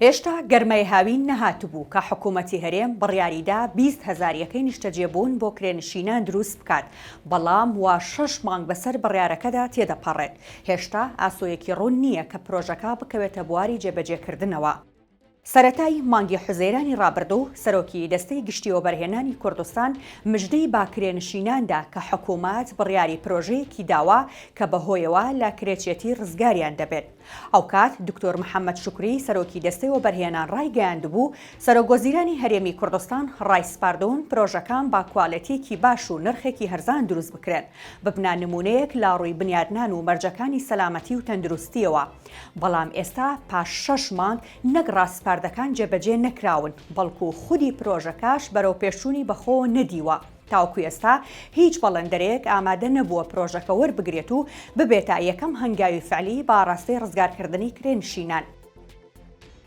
هێشتا گەرمای هاوین نەهاتبوو کە حکوومەتی هەرێم بڕیاریدا 20 هەزار یەکەی نیشتەجێبوون بۆ کرێنشینان دروست بکات، بەڵام وا شەش مانگ بەسەر بڕیارەکەدا تێدەپەڕێت، هێشتا ئاسۆیەکی ڕوون نییە کە پرۆژەکە بکەوێتە بواری جێبەجێکردنەوە. سەرەتای مانگی حوزەیرانی ڕابردوو، سەرۆکی دەستەی گشتی وەبەرهێنانی کوردستان مژدەی بە کرێنشینان دا کە حکوومەت بڕیاری پرۆژەیەکی داوە کە بەهۆیەوە لە کرێچێتی ڕزگاریان دەبێت. ئەوکات دکتۆر محەمەد شوکری سەرۆکی دەستەی وەبەرهێنان ڕایگەیاندبوو، سەرۆکوەزیرانی هەرێمی کوردستان ڕایسپاردوون پرۆژەکان بە کوالێتییەکی باش و نرخێکی هەرزان دروست بکرێن، ببنە نموونەیەک لە ڕووی بنیادنان و مەرجەکانی سەلامەتی و تەندروستییەوە. بەڵام ئێستا پاش شەش مانگ نەک ڕاسپاردەکان جێبەجێ نەکراون، بەڵکو خودی پرۆژەکەش بەرەوپێشچوونی بەخۆوە نەدیوە. تاوەکو ئێستا هیچ بەڵێندەرێک ئامادە نەبووە پرۆژەکە وەربگرێت و ببێتە یەکەم هەنگاوی فعلی بە ئاڕاستەی ڕزگارکردنی کرێنشینان.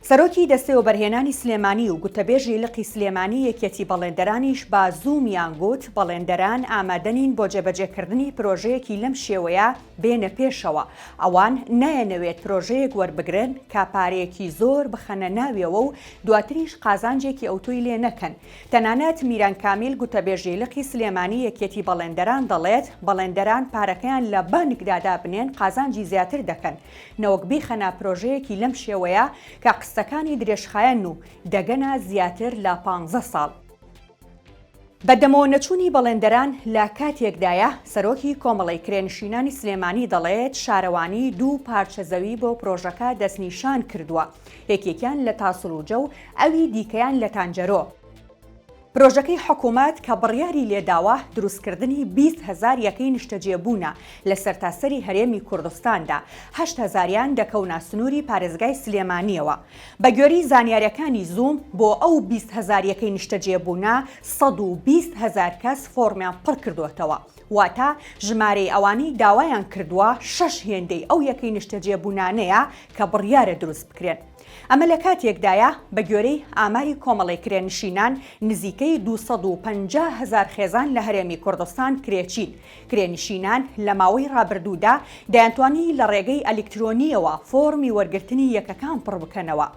سەرۆکی دەستەی وەبەرهێنانی سلێمانی و گوتەبێژی لقی سلێمانی یەکێتی بەڵێندەرانیش بە زوومیان گوت، بەڵێندەران ئامادەنین بۆ جێبەجێکردنی پرۆژەیەکی لەم شێوەیە بێنە پێشەوە، ئەوان نایەنەوێت پرۆژەیەک وەربگرن کە پارەیەکی زۆر بخەنە ناویەوە و دواتریش قازانجێکی ئەوتۆی لێ نەکەن. تەنانەت میران کامیل گوتەبێژی لقی سلێمانی یەکێتی بەڵێندەران دەڵێت، بەڵێندەران پارەکەیان لە بانکدا دابنێن قازانجی زیاتر دەکەن نەوەک بیخەنە پرۆژەیەکی لەم شێوەیە کە قستەکانی درێژخایەن و دەگەنە زیاتر لە پانزە ساڵ. بە دەمەوە نەچوونی بەڵێندەران لە کاتێکدایە، سەرۆکی کۆمەڵەی کرێنشینانی سلێمانی دەڵێت، شارەوانی دوو پارچە زەوی بۆ پرۆژەکە دەستنیشان کردووە، یەکێکیان لە تاسڵوجە و ئەوی دیکەیان لە تانجەرۆ. پرۆژەکەی حکومەت کە بڕیاری لێداوە دروستکردنی 20 هەزار یەکەی نیشتەجێبوونە لە سەرتاسەری هەرێمی کوردستاندا، هەشت هەزاریان دەکەونە سنووری پارێزگای سلێمانییەوە. بەگوێرەی زانیارییەکانی زووم، بۆ ئەو 20 هەزار یەکەی نیشتەجێبوونە 120 هەزار کەس فۆڕمیان پڕکردووەتەوە، واتە ژمارەی ئەوانەی داوایان کردووە شەش هێندەی ئەو یەکەی نیشتەجێبوونانەیە کە بڕیارە دروست بکرێن. ئەمە لە کاتێکدایە، بەگوێرەی ئاماری کۆمەڵەی کرێنشینان، نزیکەی 250 هەزار خێزان لە هەرێمی کوردستان کرێچین. کرێنشینان لە ماوەی ڕابردوودا دەیانتوانی لە ڕێگەی ئەلیکترۆنییەوە فۆڕمی وەرگرتنی یەکەکان پڕبکەنەوە.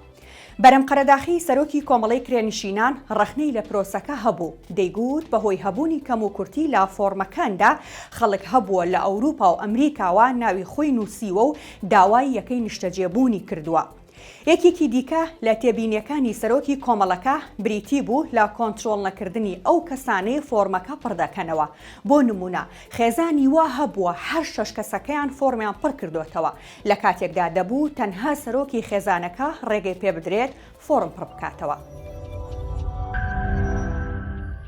بەرەم قەرەداخی سەرۆکی کۆمەڵەی کرێنشینان ڕەخنەی لە پرۆسەکە هەبوو، دەیگوت بەهۆی هەبوونی کەموکورتی لە فۆڕمەکاندا خەڵک هەبووە لە ئەوروپا و ئەمریکاوە ناوی خۆی نووسیوە و داوای یەکەی نیشتەجێبوونی کردووە. یەکێکی دیکە لە تێبینییەکانی سەرۆکی کۆمەڵەکە بریتی بوو لە کۆنترۆڵنەکردنی ئەو کەسانەی فۆڕمەکە پڕدەکەنەوە، بۆ نموونە خێزانی وا هەبووە هەر شەش کەسەکەیان فۆڕمیان پڕکردۆتەوە، لە کاتێکدا دەبوو تەنها سەرۆکی خێزانەکە ڕێگەی پێبدرێت فۆڕم پڕبکاتەوە.